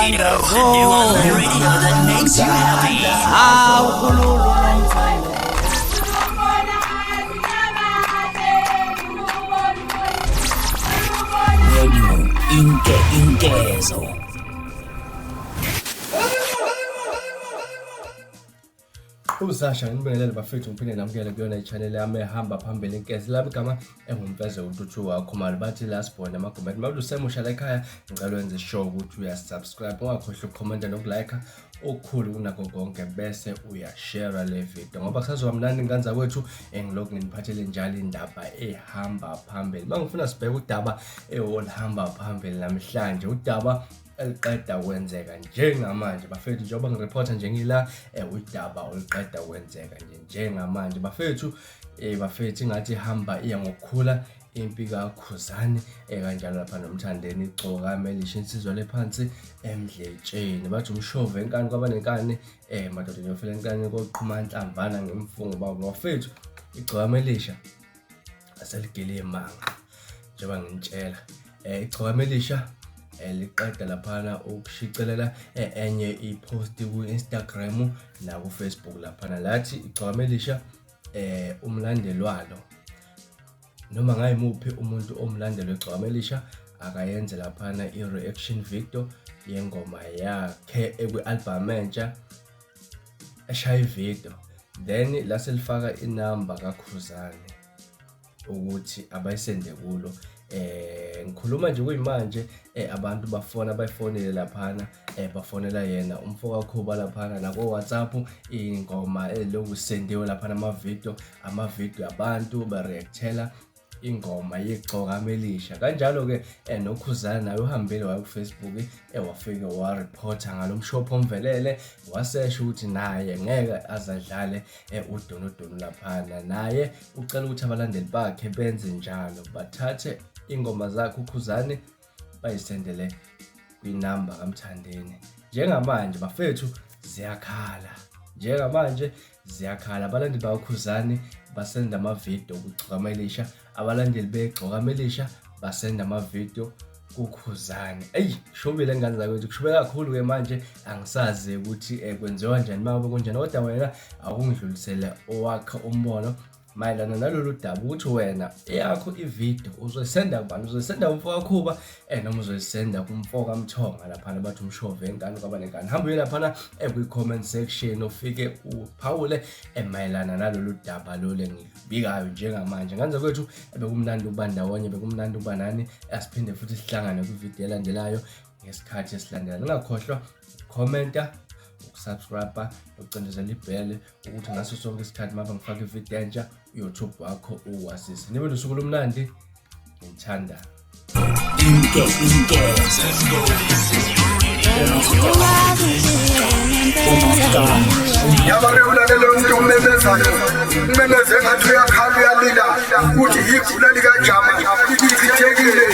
Radio, the new online radio that makes you happy. Hawu khululu nomthando. Radio Inke Inkezo. Usasha nginibingelele bafethu ngiphinde namukele kuyona i-channel yami ehamba phambili inkezi lami igama engumfeze uNtuthu wakho mali bathi la sibone amagumeni uma usemusha la ekhaya ngicela wenze sure ukuthi uyasubscribe ungakhohlwa ukukhomenta nokulike okukhulu kunakho konke bese uyashare le video ngoba kusazoba mnandi ngane zakwethu engilokhu nginiphathele njalo indaba ehamba phambili. Uma ngifuna sibheke udaba oluhamba phambili namhlanje, udaba eliqeda kwenzeka njengamanje bafethu, njengoba ngirephotha nje ngila, udaba oluqeda kwenzeka nje njengamanje bafethu, bafethu ingathi ihamba iya ngokukhula impi kaKhuzani, kanjalo lapha noMthandeni igcokama elisha insizwa lephansi emdletsheni. Bathi umshova enkani kwabanenkani, madoda niyofela enkani koqhuma nhlamvana ngemfungo baba bafethu. Igcokama elisha aseligile imanga njengoba nginitshela, igcokama elisha liqeda laphana ukushicelela enye ipost ku-Instagram naku-Facebook laphana, lathi igcokama elisha umlandeli walo noma ngayimuphi umuntu omlandeli wegcokama elisha akayenze laphana i-reaction video yengoma yakhe ekwi-album entsha eshaya ividiyo, then lase lifaka inamba kaKhuzani ukuthi abayisende kulo. Ngikhuluma nje kuyimanje, abantu bafona bayifonele laphana, bafonela yena umfo kaKhuba laphana nako WhatsApp, ingoma eloku sendiwe laphana, amavidiyo abantu bareactela ingoma yegcokama elisha. Kanjalo-ke noKhuzani naye uhambile waya ku-Facebook, wafike warephotha ngalo mshophi omvelele, wasesho ukuthi naye ngeke azadlale udonodonu laphana. Naye ucela ukuthi abalandeli bakhe benze njalo, bathathe ingoma zakhe uKhuzani bayisendele kwinamba kaMthandeni. Njengamanje bafethu ziyakhala, njengamanje ziyakhala. Abalandeli bakaKhuzani basenda amavidiyo kugcokama elisha, abalandeli begcokama elisha basenda amavidiyo kuKhuzani. Eyi, kushubile ngane zakwethu, kushube kakhulu-ke manje, angisazi ukuthi kwenziwa kanjani uma ngabe kunjena, kodwa wena awungidlulisele owakho umbono mayelana nalolu daba, ukuthi wena eyakho ividiyo uzoyisenda kubani? Uzoyisenda kumfo kaKhuba, noma uzoyisenda kumfo kaMthonga laphana? Bathi umshove enkani kwaba nenkani. Hamba uye laphana kwi-comment section ufike uphawule mayelana nalolu daba lolu engilubikayo njengamanje. Ngane zakwethu, bekumnandi ukuba ndawonye, bekumnandi ukuba nani. Asiphinde futhi sihlangane kwividiyo elandelayo ngesikhathi esilandelayo. Ningakhohlwa ukukhomenta, ukusubscribe, nokucindezela ibhele ukuthi ngaso sonke isikhathi uma ngifaka ividiyo entsha uYouTube wakho uwazise. Nibe nosuku olumnandi, ngithanda. Inke Inkezo. Yabake ulalela umuntu omemezayo, umemeze ngathi uyakhala uyalila, uthi igula likajama lichithekile.